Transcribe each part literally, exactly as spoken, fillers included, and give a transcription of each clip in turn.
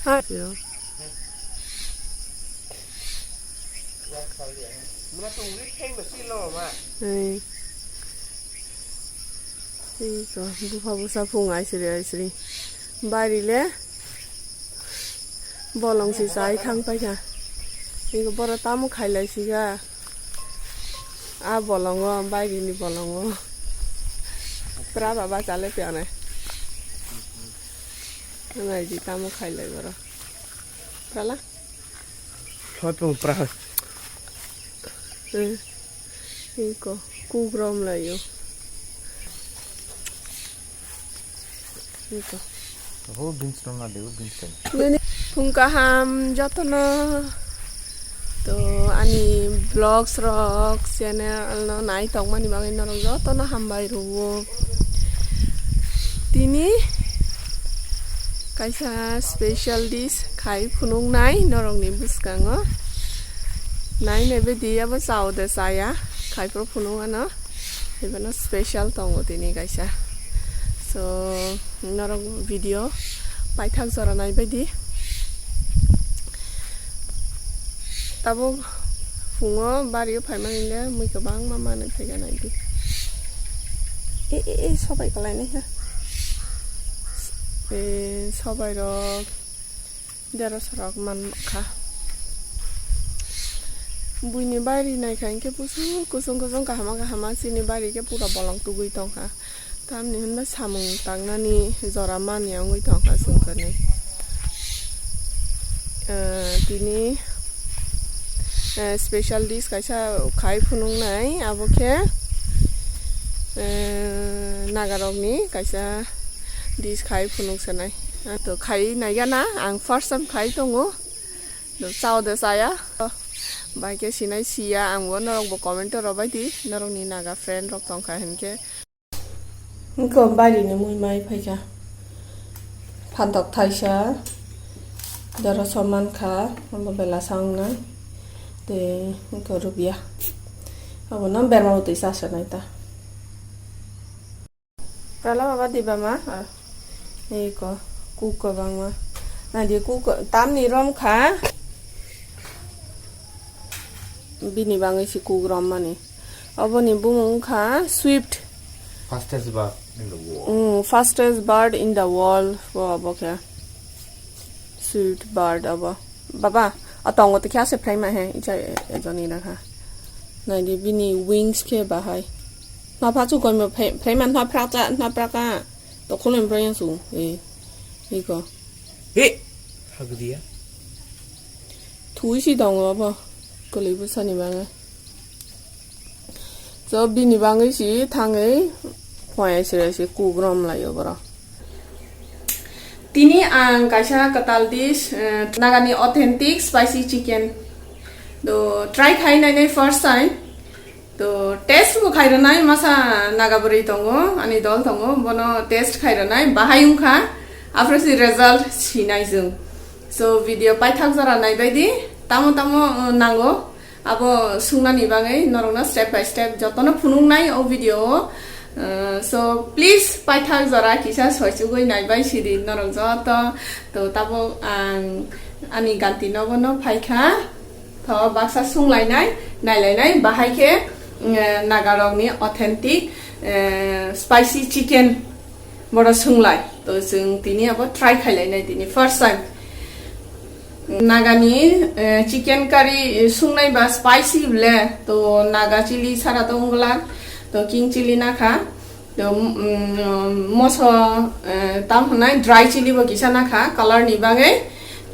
Ha. Ei. Ei ko, bupha bwsa phung aisiri aisiri. Bari le bolong si chai thang paikha. Ego boro tamo khailai siga. A bolongo, bari ni bolongo. Pra baba chale pione. Nai di tamo khailai boro. Prala? Thoi pung pra. Eh, iko, kugrom layo. Iko. Ho beans no na de, ho beans kan. Nini phung kaham jotono. To ani vlogs rok channel no nai tongmani bagwi norok jotono hambai rwo. Tini kaisa special dish khai phunuknai norokni bwskango. Nai naibe di abo chao de chaya, khai phuru phunuk ano. Ibono special tongo tini kaisa. So, norok video paithak jora naibaidi. Tabuk phungo bario phaimani le mui kwbangma manwi phaikha naidi. E, e, e, sobai kwlainai ha. E, sobai rok. Derosarok mankha. Buini bari naikha hinkhe busu kusung kusung kahama kahama chini bari khe pura bolong tugui tongkha. Tamni hwnba samung tangnani jora manya wngwi tongkha chwngkhe. Eh, tini, eh, special dish kaisa khai phunuknai, abo khe, eh, nagarokni kaisa dish khai phunuk sanai. To khai naigana ang first time khai tongo. Do chao de chaya. Bai khe sinai siya ang bo norok bo comment rok bai di. Norok ni naga friend rok tong kha hinkhe. Wngkha bari ni mui mai phai kha. Phantok thaisa. Doro soman kha. Abo bela sa wngnai. Tei wngkha rubia. Abo no berma twi sa sanai ta. Kala baba diba ma? Ah. Eko, kuk kwbangma. Naidi kuk tamni rom kha. Bini bangwi si kuk rom mani. Oboni bumung kha Swift. Fastest bird in the world. Mm, fastest bird in the world. Bo obo khe. Swift bird obo. Baba, a tongo te kya se frame he, icha e, e joni na kha. Naidi bini wings khe bahai. Ma pha chu koi ma frame, frame an pha phra cha, na pra ka. To khulum pra yang su. E, iko. He, hagdia. Thui si tongo bo. Kali bu sani banga. So, bini bangwi si thangwi phwaya sira si kuk rom laio borok. Tini ang kaisa kwtal dish, eh, Nagani authentic spicy chicken. Do try khai nainai first time. To test bo khai rwnai masa Naga bwrwi tongo, ani dol tongo, bono test khai rwnai bahai wngkha. Aphuru si result sinai jwng. So video paithak jora naibaidi, tamo tamo, eh, nango. Abo sungnani bagwi norokno step by step jotono phunuknai o video o. Uh, so please paithak jora kisa soichugwi naibai sidi norok joto. To tabuk ang ani ganti nogo no phaikha. To baksa sunglainai, nailainai bahai khe, uh, Nagarokni authentic, uh, spicy chicken. Boro sunglai. To chwng tini abo try khailainai tini first time. Nagani, eh, chicken curry, eh, sungnai ba spicy ble to Naga chili sara to ungla to king chili nakha to, mm, moso, eh, tam hwnai dry chili bo kisa nakha color ni bagwi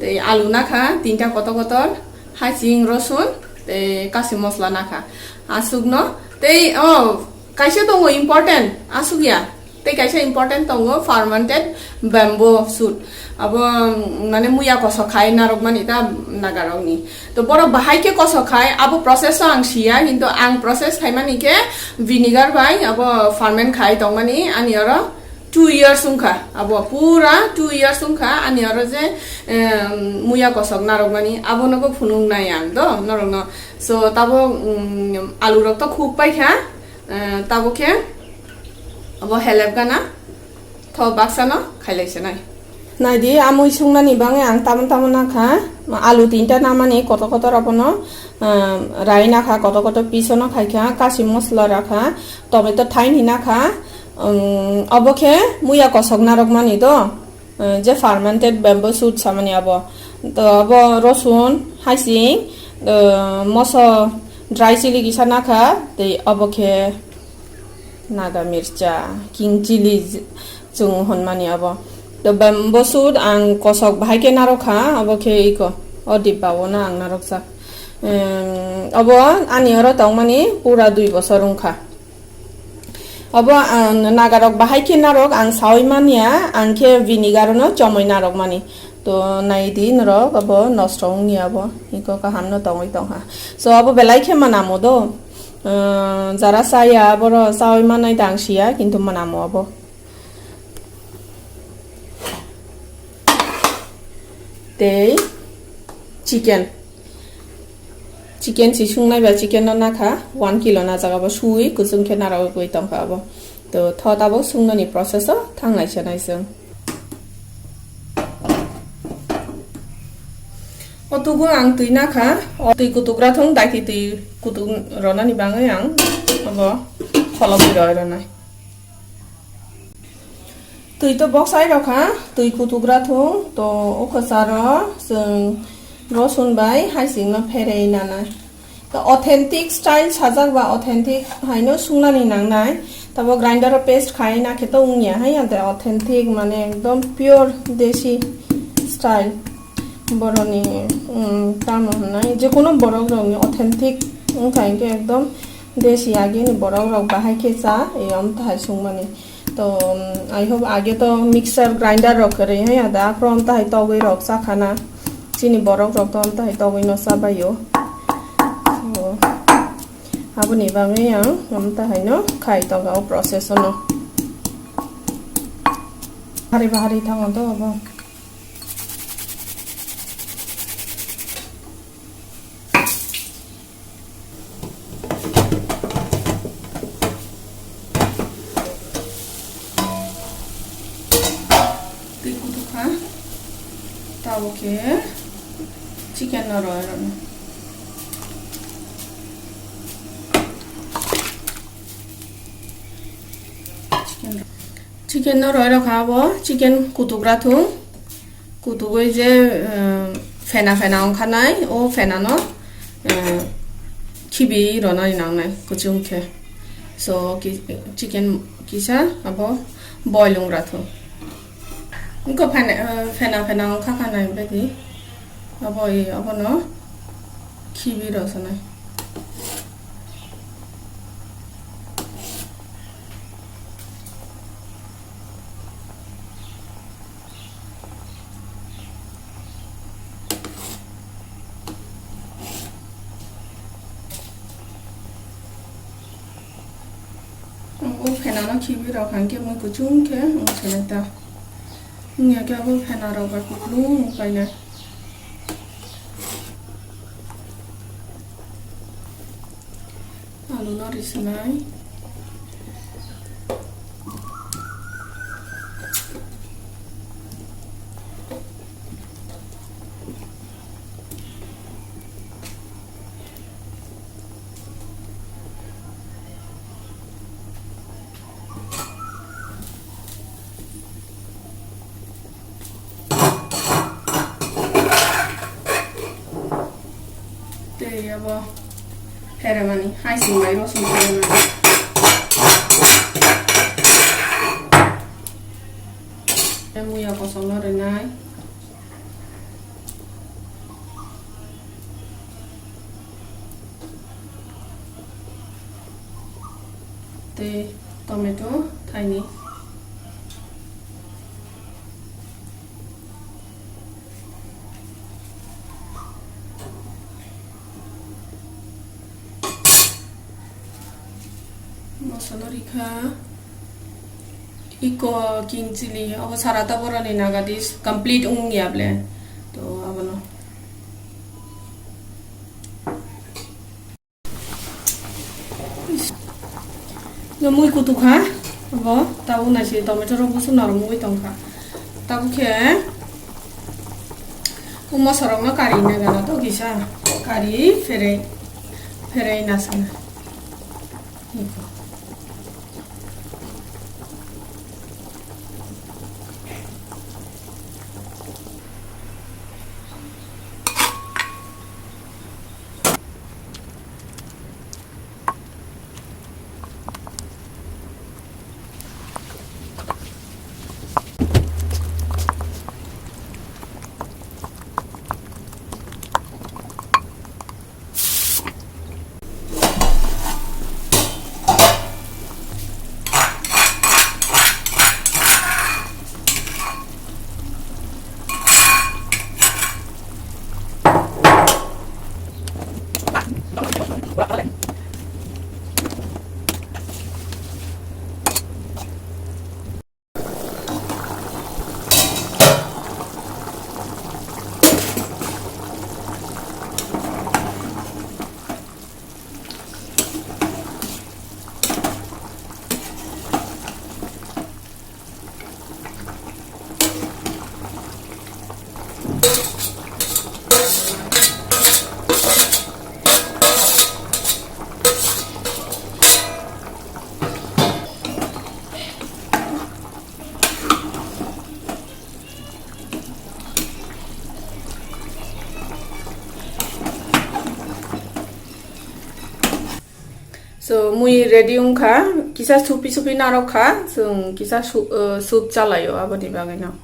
tei alu nakha tinta kotor kotor haching rosun tei kasi mosla nakha aswkno tei o kaisa tongo important aswk ya. Tei kaisa important tongo fermented bamboo shoot. Abo, mm, mane muya kosok khai narwkmani ta Nagarokni. To borok bahai khe kosok khai, abo process o ang siya, kintu ang process khaimani khe vinegar bai abo ferment khai tongmani ani oro two years wngkha. Abo pura two years wngkha ani oro je, em, muya kosok narwkmani, abono bo phunuknai ang do norokno. So tabo, mm, alu rok to khuk paikha. Eh, tabuk khe abo helep gana tho baksa no khailai se nai. Naidi, a mui sungnani bagwi ang tamon tamon nakha, alu tinta namani kotor kotor abono, ah, rai nakha, kotor kotor piece-o no khaikha, kashi mosla rakha, tomato thaini nakha, um, obo khe muya kosok narwkmani do, uh, je fermented bamboo shoot samani abo. To abo rosun, haising, uh, moso dry chili kisa nakha, tei obo khe Naga mircha, king chili j-, chwng hwnmani abo. To bamboo shoot ang kosok bahai khe narwkha, abo khe iko, o dibba-o no ang narwkjak. Em, abo ani oro tongmani pura dui bosor wngkha. Obo ang nagarok bahai khe narwk ang saui manya, ang khe vinegar no chomoi narwkmani. To naidi norok abo nosto wngya abo, iko kaham no tongwi tongkha. So abo belai khe manamo do. Uh, jara chaya, borok chaui manai da ang siya, kintu manamo abo. Tei chicken. Chicken si sungnai ba chicken no nakha one kilo na jaga bo sui kuchung khe narwgwi tongkha abo. To tho tabuk sungnani process o thanglai sanai chwng. O tugo ang twi nakha, o twi kutugra thung, daiti twi kutuk ronani bagwi ang abo kholobwi roi ronai. Twi to boksai rokha, twi kutugra thung, to o kwcharo chwng rosun bai haising no pherei nanai. To authentic style sajak ba authentic haino sungnani nangnai. Tabo grinder o paste khai na khe to wngya hai, ante authentic mane ekdom pure desi style. Boroni, um, tamo hwnai, je kono borok rokni authentic wngkha hinkhe ekdom desi agini borok rok bahai khe cha, e, om tahai sungmani. To, um, I hope age to mixer grinder rok kwrwi hai ada, aphuru om tahai togwi rok cha khana. Chini borok rok to om tahai togwi no cha bai o. So, aboni bagwi ang om tahai no khai tongo o process o no. Bahari bahari thango to obo. Twi kutuk kha, tabuk khe chicken no roi rwno. Chicken. Chicken no roi rokha abo, chicken kutugra thung, kutugwi je, eh, phena phena ongkha nai, o phena no, eh, khibi ronani nangnai kuchung khe. So, ki-, chicken kisa abo boil wngra thung. Wngkha phena, eh, phena phena ongkha kha nai bedi, abo, eh, abono khibi rw sanai. O phenano khibi rok hangke mui kuchung khe wng sinai ta. Wngya khe abo phena rok bai kuplung wng painai. Alu no risinai. Tei abo pheremani, haising bai rosong pheremani. Tei muya kosong no rwnai. Tei tomato thaini. Moso no rikha. Iko king chili, obo sara ta boroni naga dish complete wngya ble. To abono. No mui kutuk kha, obo tabuk nai se tomato rok busu norok wngwi tong kha. Tamo khe o mosorokno kari na gana to kisa kari pherei pherei na sana. So, mui ready wngkha, kisa supi supi narwk kha, chwng kisa su-, uh, soup chalaio aboni bagwino.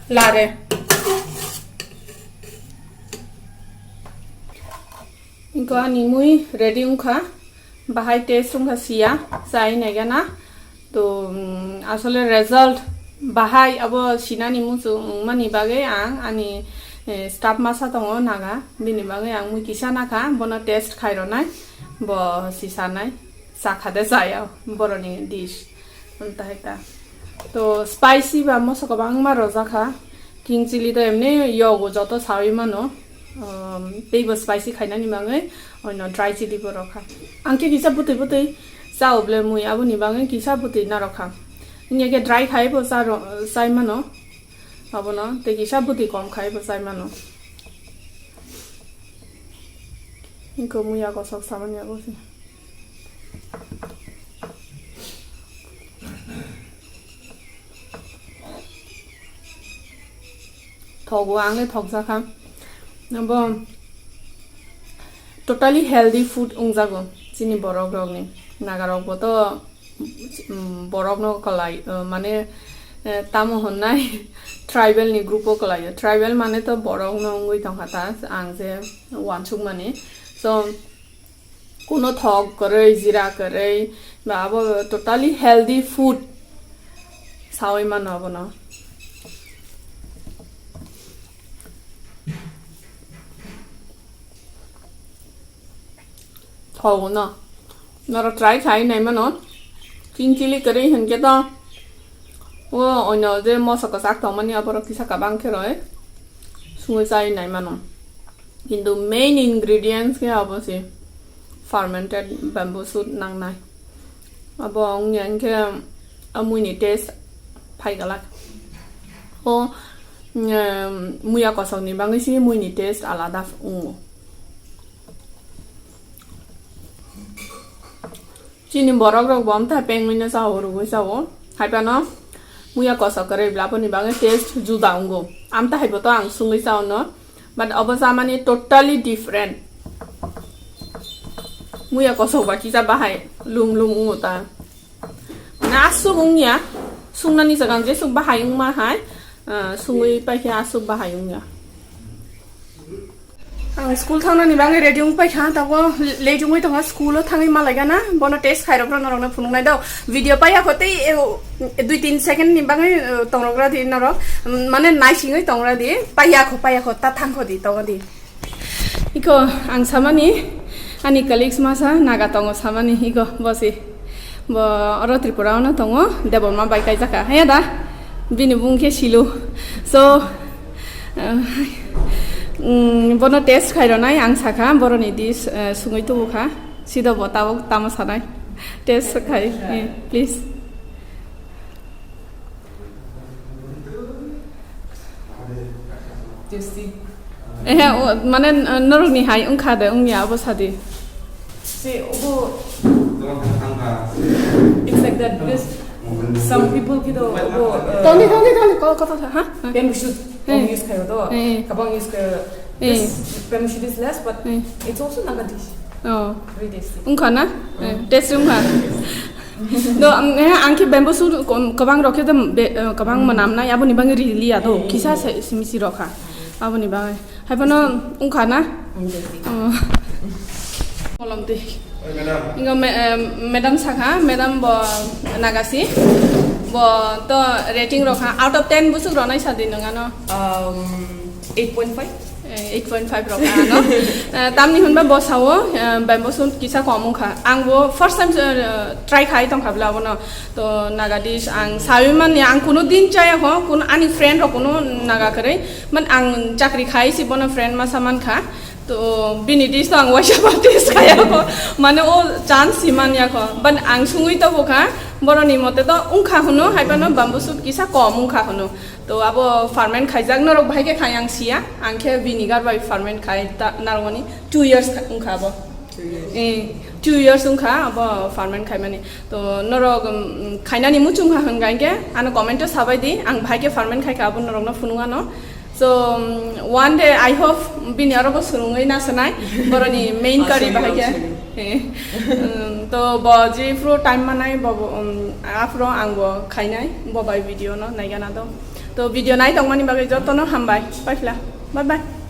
Lare. Inko ani mui ready wngkha. Bahai taste wngkha siya. Chai naigana. To, mm, asole result bahai abo sinani muchung wngmani bagwi ang ani, eh, staff masa tongo naga. Bini bagwi ang mui kisa nakha. Bono test khaironai. Bo sisanai. Chakha de chaya boroni dish. Amtahai ta. To spicy ba moso kwbangma rwjakha. King chili to emni yogo joto sawi mano. Um, teibo spicy khainani bagwi oino dry chili bo rwkha. Ang khe kisa bwtwi bwtwi chao ble mui aboni bagwi kisa bwtwi narwkha. Wngya khe dry khai bo cha rw-, chai mano. Abono tei kisa bwtwi kom khai bo chai mano. Inko muya kosok samani abo se. Thogo, ang le thokjakha. Abo totally healthy food wngjago chini borok rokni. Naga rokbo to, mm, borokno kwlai, uh, mane, eh, tamo honnai tribal ni group o kwlaio. Tribal mane to borokno wngwi tongkha ta, ang je wansukmani. So, kuno thok kwrwi, jira kwrwi, ba abo totally healthy food sawi mano abono. Thogo no. Norok try khai nai mano. King chili kwrwi hinkhe to o oino je moso kwchak tongmani aborok kisa kabang khe roi sungwi chai nai mano. Kintu main ingredients khe abo se fermented bamboo shoot nangnai. Abo wngya hinkhe a muini taste phai galak. O, um, muya kosokni bagwi se muini taste alada wngo. Chini borok rok bo amtha pengwi no chao, rwgwi chao. Hai phano muya kosok kwrwi bla boni bagwi taste juda wngo. Amtha hai bo to ang sungwi chao no. But obo chamani totally different. Muya kosok ba kisa bahai lum lum wngo ta. Na aswk wngya, sungnani jaga ang jeswk bahai wngma hai, ah, sungwi paikhe aswk bahai wngya. Ang school thangnani bagwi ready wng paikha, tabuk late wngwi tongkha, school o thangwi malaikha na, bono test khairok rw norokno phunuknai do. Video paiyakho tei, eh, dui tin second ni bagwi, eh, tongrok rw di norok, mm, mane naisingwi tongra di, paiyakho, paiyakho, ta thangkho di, tongo di. Iko ang samani, ani colleagues masa naga tongo samani, iko bosi. Bo oro Tripura ono tongo, Debbarma bai kaijak kha. Haya da? Bini bung khe Silu. So, uh, mm, bono test khai ronai ang sakha, boroni dish, uh, sungwi tubu kha. Sido bo tabuk tamo sanai. Test khai, eh, please. Tasty. Eh, o, mane, uh, norokni hai wngkha de, wngya abo sadi. Si, obo. It's like that because some people khe to obo, uh, Tony, Tony, Tony, ko, ko, ko, ha? Bamboo shoot, eh, kobang use khayo to, eh, eh, kabang use khayo. Eh. This bamboo shoot is less, but, eh, it's also Naga dish. Oh. Very tasty. Wngkha na? Eh, taste wngkha. Do, um, eh, ang khe bamboo shoot ko-, kwbang rok khe do be-, eh, kwbang mwnam nai, aboni bagwi rili ya do, kisa se, simi si rok kha. Aboni bagwi. Hai phano wngkha na? Wngkha. Oh. Kolom twi. Oi, madam. Ingo me-, em, madam sakha, madam bo Nagasi. Bo to rating rokha. Out of ten busuk ronai sadi nung ano? Um, eight point five. Eh, eight point five rokha ano. Eh, tamni hwnba bo sao, eh, bamboo shoot kisa kom wngkha. Ang bo first time, eh, try khai tongkha bla bono. To Naga dish ang sawi mani, ang kuno din chaya kho, kun ani friend rok kuno Naga kwrwi. Man ang chakri khai si bono friend masa man kha. To bini dish to ang waisa ba taste khaya kho. Mane o chance si man ya kho. Ban ang sungwi to bukha. Boroni mote to wngkha hwno, hai phano bamboo shoot kisa kom wngkha hwno. To abo ferment khaijak norok bahai khe khai ang siya. Ang khe vinegar bai ferment khai ta narwani two years kha-, wngkha abo. Two years. Eh, two years wngkha abo ferment khaimani. To norok, um, khainani muchung ha hwnkha hinkhe ano comment o sabai di. Ang bahai khe ferment khai kha abo norokno phunuk ano. So, um, one day I hope bini aro bo swrwngwi nasanai boroni main curry bahai khe. Eh, um, to bo jephru time manai bo, bo, um, aphro ang bo khainai bo bai video no naigana do. To video nai tongmani bagwi jotono hambai. Bye phila. Bye bye.